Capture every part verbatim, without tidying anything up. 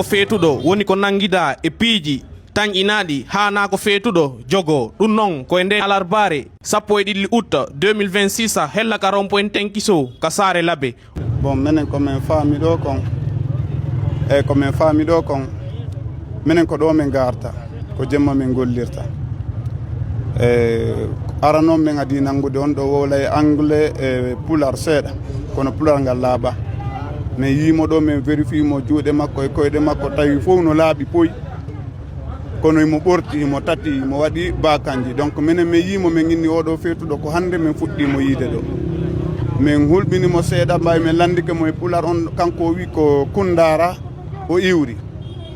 Ko feetuɗo woni ko nanngidaa e piiji tanƴinaaɗi haanaa ko feetuɗo jogoo. Ɗum noon ko e ndeen alarbaare sappo e ɗiɗi utta deux mille vingt-six hella ka rond-point Tenkiso ka Saare Labe. Bon, menen ko men faami ɗo kon, e ko men faami ɗo kon, menen ko ɗo men garta, ko jemma men gollirta. E arano men adi nanngude on ɗo wowla e anglais e pular seeɗa, kono pular ngal laaɓa. Men yii mo ɗo, men vérifié mo juuɗe makko e koyɗe makko, tawi fof no laaɓi poy. Kono imo ɓorti, imo tati, imo waɗi bakanji. Donc menen men yii mo, men inni oɗo feetuɗo ko hannde men fuɗɗii mo yiide ɗo. Men hulɓini mo seeɗa, mbawi men lanndike mo e pular on, kanko o wi ko Kundara o iwri.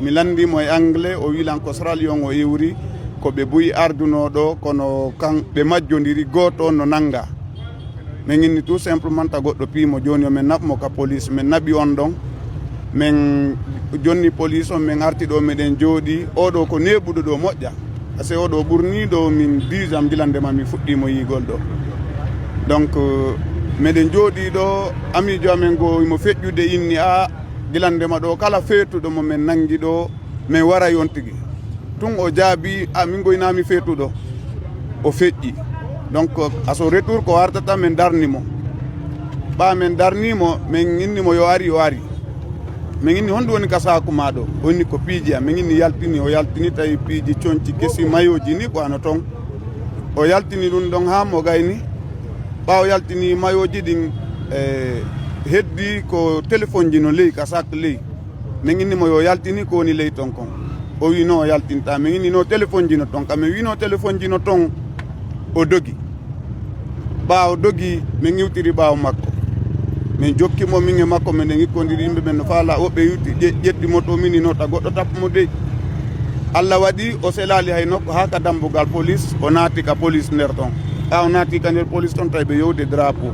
Mi lanndi mo e anglais, o wi lan ko Sierra Leone o iwri, ko ɓe buy ardunoo ɗo, kono kan ɓe majjondiri, gooto on no nannga. Min inni tout simplement ta goɗɗo pii mo, jooni yo min naɓ mo ka police. Min naɓi on ɗon, min jonni police on, min arti ɗo, miɗen jooɗii. Oɗo ko neeɓuɗo ɗo moƴƴa, parce que oɗo ɓurnii ɗo min dix ans gila ndema mi fuɗɗii mo yiigol ɗo. Donc miɗen jooɗii ɗo, amiijo amen goo imo feƴƴude, inni a gila ndema ɗo kala feetuɗo mo min nanngi ɗo, min waray on tigi. Tun o jaabii, a min goynaami feetuɗo. O feƴƴi. Donc à son retour ko artata min darni mo. Ɓaa min darni mo, min inni mo yo ari, o ari. Min inni honɗum woni ka saaku maa ɗo? O inni ko piiji am. Min inni yaltini, o yaltini tawi piiji conci kesi, mayooji ni ko ano ton. O yaltini ɗum ɗon haa mo gayni. Ɓaa o yaltini mayooji ɗin, e heddi ko telefonji no ley ka sak ley. Min inni mo yo yaltini ko woni ley ton kon. O wi no o yaltinta. Min inni no telefonji no ton. Ka min wi no telefonji no ton, o dogi. Ɓaawo dogi, min iwtiri ɓaawo makko. Min jokki mo, min e makko, min e ŋikkondiri, yimɓe ɓen no faala. Woɓɓe iwti, ƴe-, ƴetti moto, min inota goɗɗo tappo mo dey. Alla waɗi, o selaali hay nokku, haa ka dambugal police, o naati ka police nder ton. Ɓaawo naati ka nder police ton, tawi ɓe yowde drapeau.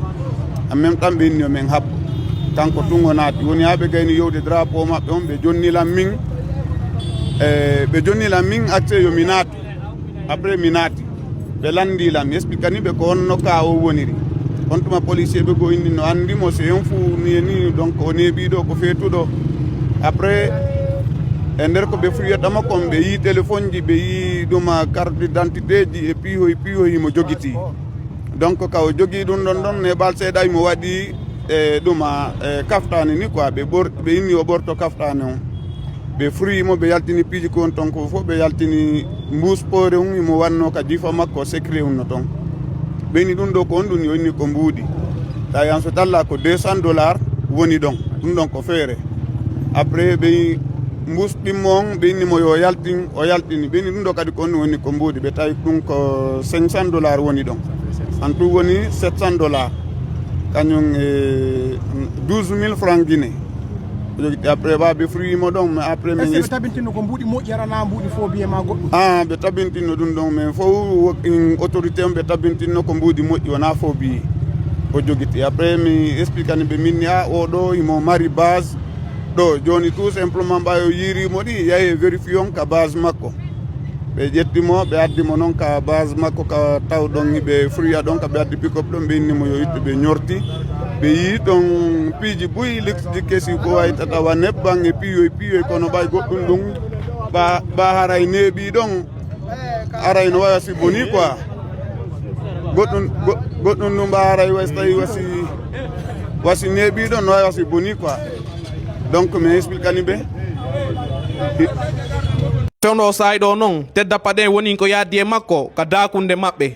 En même temps, ɓe inni yo min haɓɓo. Kanko tun o naati. Woni haa ɓe gayni yowde drapeau maɓɓe on, ɓe jonni lan min. E, ɓe jonni lan min accès yo mi naatu. Après mi naati. Ɓe lanndi lan, mi expliquani ɓe ko honno ka o woniri. On tuma policier ɓe goo inni no anndi mo, c'est un fou, ni e ni, donc o neeɓii ɗo ko feetuɗo. Après, e nder ko ɓe fuyata mo kon, ɓe yii telefonji, ɓe yii ɗuma carte d'identité ji e piihoy, piihoy mo jogitii. Donc ka o jogii ɗum ɗon ɗon, neeɓal seeɗa imo waɗi e ɗuma, e kaftaani ni quoi, ɓe ɓor-, ɓe inni o ɓorto kaftaani on. Ɓe fruit mo, ɓe yaltini piiji ko on ton ko fof, ɓe yaltini mbuus poore on, imo wanno ka jifa makko, secret on no ton. Ɓe inni ɗum ɗo ko honɗum, o inni ko mbuuɗi. Tawi en so talla ko deux cents dollars woni ɗon. Ɗum ɗon ko feere. Après ɓe mbuus ɗimmo on, ɓe inni mo yo yaltin, o yaltini. Ɓe inni ɗum ɗo kadi ko honɗum, woni ko mbuuɗi. Ɓe tawi ɗum ko cinq cents dollars woni ɗon. En tout woni sept cents dollars. Kañum e douze mille francs Guinée. O jogiti après ɓa ɓe fruit mo ɗon, mais après min est-ce que ɓe tabintinno ko mbuuɗi moƴƴi, aɗa na mbuuɗi faux billet ma goɗɗum? Ah, ɓe tabintinno ɗum ɗon, mais fof in autorité on ɓe tabintinno ko mbuuɗi moƴƴi, wona faux billet. O jogiti. Après mi expliquani ɓe min ni, a oɗo imo mari base ɗo. Joni tout simplement ɓayo yiirimo ɗi, yahi e vérifié on ka base makko. Ɓe ƴetti mo, ɓe addi mo noon ka base makko ka taw ɗon hiɓe fruit ɗon, ka ɓe addi pick-up ɗon, ɓe inni mo yo ittu, ɓe ñorti. Ɓe yii ɗon piiji buy, liksji kesi ko wayi tata wa nebban e piyoy piyoy, kono ɓay goɗɗum ɗum ɓa, ɓa haray neeɓi ɗon, haray no wayi wasi boni quoi. Goɗɗum, go-, goɗɗum ɗum ɓa haray wasi tawi wasi, wasi neeɓi ɗon no wayi wasi boni quoi. Donc mi expliquani ɓe. Fewndo o saa'i ɗo noon, Tedda Paɗen woni ko yaaddi e makko ka daakunde maɓɓe.